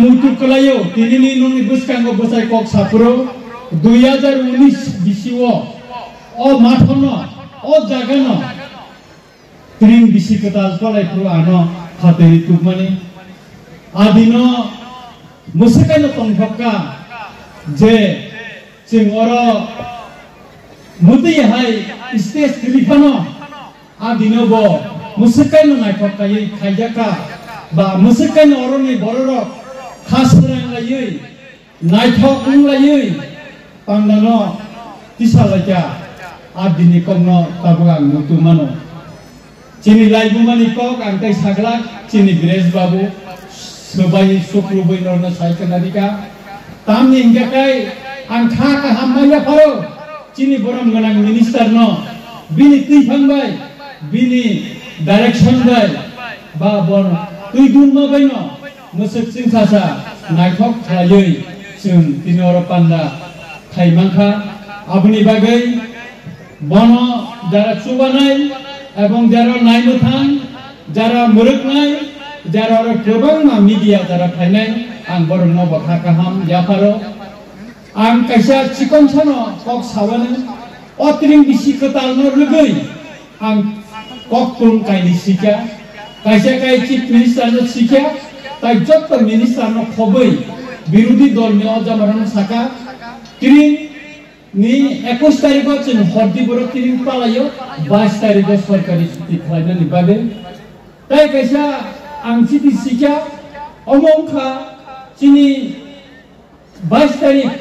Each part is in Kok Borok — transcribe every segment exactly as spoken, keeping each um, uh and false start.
Muitu kwlaio, tinini nungni bwskango bwsai kok saphuru, dui hajar unis bisio, o mathono, o jagano, tring bisi kwtal palai phuru ano khatwi tukmani. Adino mwswkaino tongthokka je chwng oro mwtwi hai stage kwrwi phano, adino bo mwswkaino naithok kaiwi khaijakha, ba mwswkaino oroni bororok kha swrang laiwi naithok wng laiwi pandano tisa laikha, adini kokno tabuk ang muitu mano. Chini laibumani kok ang tei saglak chini Brej Babu swbai sukrubwi norno sai khna rikha. Tamni hingkha khe ang kha kaham ma yapharo chini borom gwnang minister no bini twiphang bai, bini direction bai, ba bor twi dunma bai no mwswk chwngsasa naithok khlaiwi chwng tini oro panda khai mankha. Aboni bagwi bono jara chubanai ebong jara naimwthang, jara mwrwknai, jara oro kwbangma media jara phainai, ang borokno bo kha kaham yapharo. Ang kaisa chikon sano kok sawani, o tring bisi kwtalno rwgwi ang kok tun kainwi sikha, kaisa kai chief minister no sikha, tai jotto minister no khobwi birodhi dol ni o jamarano saka, tring ni ekush tarikh o chwng hordi borok tring palaio, bais tarikh o sorkari chuti khlainani bagwi. Tai kaisa ang chiti sikha, omo wngkha chini bais tarikh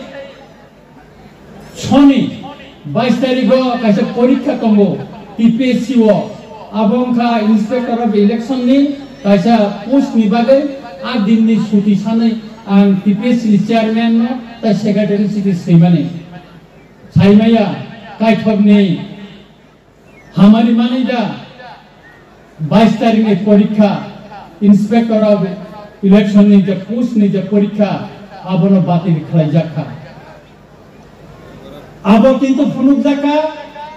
soni, bais tarikh o kaisa porikha tongo T P S C o, abo wngkha Inspector of Election ni kaisa post ni bagwi, a din ni suti sanwi ang T P S C ni chairman no tai secretary ni chiti swimani. Saimaya kaithok ni hamari manwi da bais tarikh ni porikha, Inspector of Election ni je post ni je porikha, abono batil khlaijak kha. Abo kintu phunukjak kha,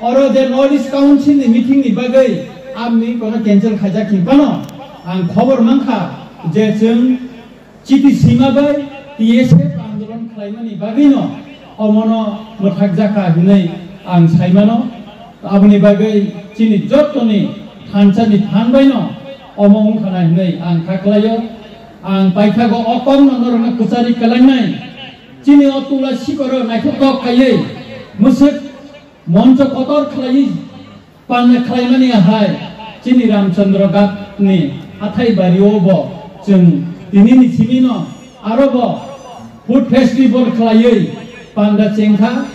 oro je North East Council ni meeting ni bagwi amni kono cancel khaijak hinphano ang khobor mankha je chwng chiti sima bai T S F andolon khlaimani bagwino omono mwthakjakha hinwi ang saimano. Aboni bagwi chini jottoni thansani phan baino omo wngkhana hinwi ang kha khlaio. Ang paithago o kokno norokno kwchari kwlangnai. Chini o tula sikoro naithotok khaiwi mwswk moncho kotor khlaiwi panda khlaimani ahai, chini Ramchandra Ghat ni hathai bario bo chwng tinini simino aro bo food festival khlaiwi panda chengkha,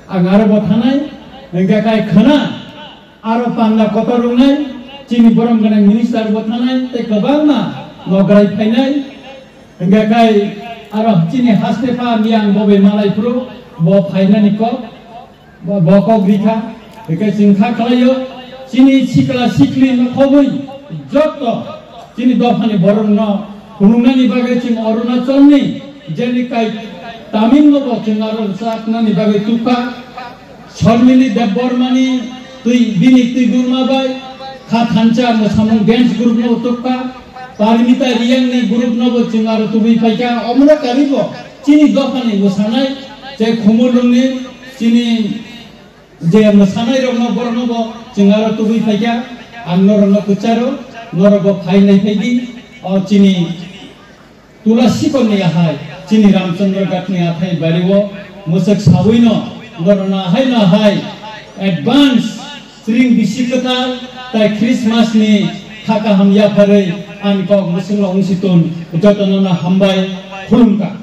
ang aro bo thanai, hingkhe kai khwna aro panda kotor wngnai, chini borom gwnang minister bo thanai, tei kwbangma nograi phainai, hingkhe kai aro chini haste pha miyang bo bai malai phuru bo phainani kok. Bo, bo kok rikha, hingkhe chwng kha khlaio, chini sikla sikli no khobwi jotto chini dophani borokno phunuknani bagwi chwng Arunachalni jeni kai Tamil no bo chwng aro rwchapnani bagwi tukha. Sharmili Debbarmani twi bini twi gurma bai kha thansa mwsamung dance group no tukha. Parimita Riyangni group no bo chwng aro tubui phaikha. Omono karibo chini dophani mwsanai je Khumulwngni chini je mwsanai rokno borokno bo chwng aro tubui phaikha. Ang norokno kwcharo, norok bo phai nai phaidi. O chini Tula sikon ni ahai, chini Ramchandra Ghat ni athai bari o mwswk sawi no, norok no ahai no ahai advance Spring bisi kwtal tai Christmas ni kha kaham yapharwi ani kok mwswk no wngsi tun, joto no no hambai khulumkha.